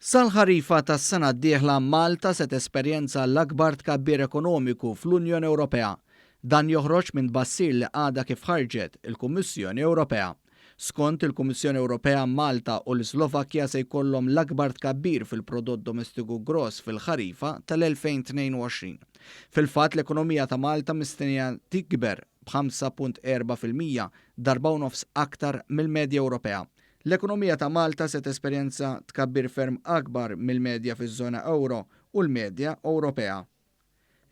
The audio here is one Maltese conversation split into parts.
Sal-ħarifa tas-sena d-dieħla Malta se tesperjenza l-akbar tkabbir ekonomiku fl-Unjoni Ewropea. Dan joħroġ minn tbassir li għadha kif ħarġet il-Kummissjoni Ewropea. Skont il-Kummissjoni Ewropea Malta u l-Islovakkja se jkollhom l-akbar tkabbir fil-prodott domestiku gross fil-ħarifa tal-2022. Fil-fatt l-ekonomija ta' Malta mistennija tikber b'5.4% darba u nofs aktar mill-medja Ewropea. L-ekonomija ta' Malta se tesperjenza tkabbir ferm akbar mill-medja fiż-żona ewro u l-medja Ewropea.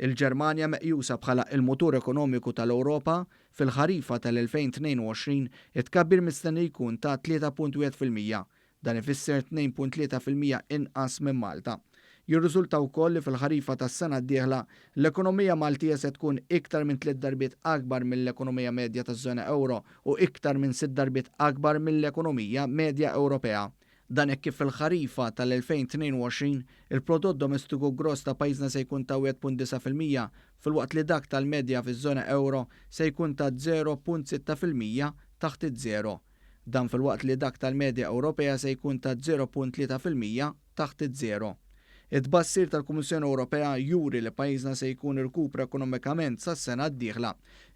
Il-Ġermanja meqjusa bħala l-mutur ekonomiku tal-Ewropa, fil-ħarifa tal-2022 it-tkabbir mistenni jkun ta' 3.1%. Dan ifisser 2.3% inqas minn Malta. Jirriżulta wkoll li fil-ħarifa tas-sena d-dieħla, l-ekonomija Maltija se tkun iktar minn tliet darbiet akbar mill-ekonomija medja taż-żona ewro u iktar minn sitt darbiet akbar mill-ekonomija medja Ewropea. Dan hekk kif fil-ħarifa tal-2022, il-prodott domestiku gross ta' pajjiżna se jkun ta' 1.9% filwaqt li dak tal-medja fiż-żona ewro se jkun ta' 0.6% taħt iż-żero. Dan filwaqt li dak tal-medja Ewropea se jkun ta' 0.3% taħt iż-żero. It-tbassir tal-Kummissjoni Ewropea juri li pajjiżna se jkun irkupra ekonomikament sas-sena d-dieħla.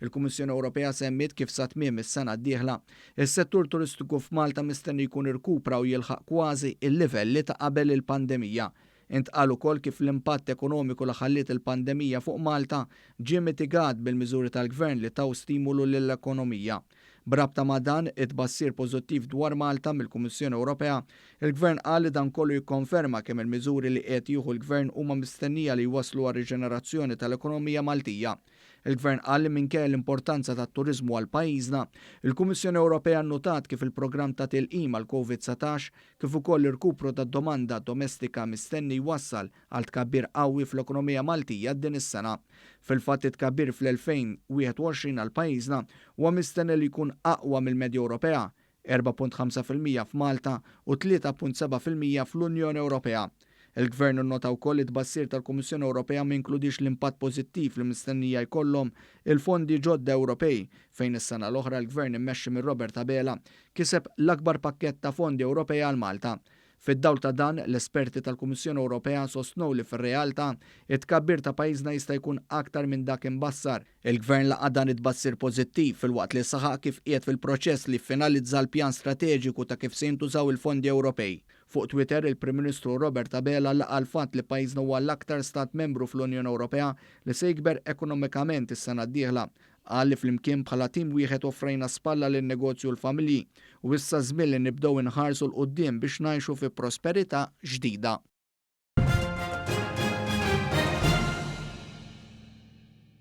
Il-Kummissjoni Ewropea semmiet kif sa tmiem is-sena d-dieħla, is-settur turistiku f'Malta mistenni jkun irkupra u jilħaq kważi il-livelli ta' qabel il-pandemija. Intqal ukoll kif l-impatt ekonomiku li ħalliet il-pandemija fuq Malta ġie mitigat bil-miżuri tal-Gvern li taw stimulu lill-ekonomija. B'rabta ma' dan it-tbassir pożittiv dwar Malta mill-Kummissjoni Ewropea, il-Gvern qal li dan kollu jikkonferma kemm il-miżuri li qiegħed jieħu l-Gvern huma mistennija li jwasslu għar-riġenerazzjoni tal-ekonomija Maltija. Il-Gvern qal li minkejja l-importanza tat-turiżmu għal pajjiżna, il-Kummissjoni Ewropea nnutat kif il-programm ta' tilqim għall-Covid 19 kif ukoll l-irkupru tad-domanda domestika mistenni jwassal għal tkabbir qawwi fl-ekonomija Maltija din is-sena. Fil-fatt it-tkabbir fl-2021 għal pajjiżna huwa mistenni li jkun aqwa mill-medja Ewropea, 4.5% f'Malta u 3.7% fl-Unjoni Ewropea. Il-Gvern innota wkoll li t-tbassir tal-Kummissjoni Ewropea ma jinkludix l-impatt pożittiv li mistennija jkollhom il-fondi ġodda Ewropej fejn is-sena l-oħra l-Gvern immexxi minn Robert Abela kiseb l-akbar pakkett ta' fondi Ewropej għal Malta. Fid-dawl ta' dan, l-esperti tal-Kummissjoni Ewropea sostnew li fir-realtà, it-tkabbir ta' pajjiżna jista' jkun aktar minn dak imbassar. Il-Gvern laqa' dan it-tbassir pożittiv filwaqt li saħaq kif qiegħed fil-proċess li jiffinalizza l-pjan strateġiku ta' kif se jintużaw il-fondi Ewropej. Fuq Twitter, il-Prim Ministru Robert Abela laqa' l-fatt li pajjiżna huwa l-aktar stat membru fl-Unjoni Ewropea li se jikber ekonomikament is-sena d-dieħla. Qal li flimkien bħala tim wieħed offrejna spalla lin-negozju u l-familji u issa ż-żmien li nibdew inħarsu 'l quddiem biex ngħixu fi prosperità ġdida.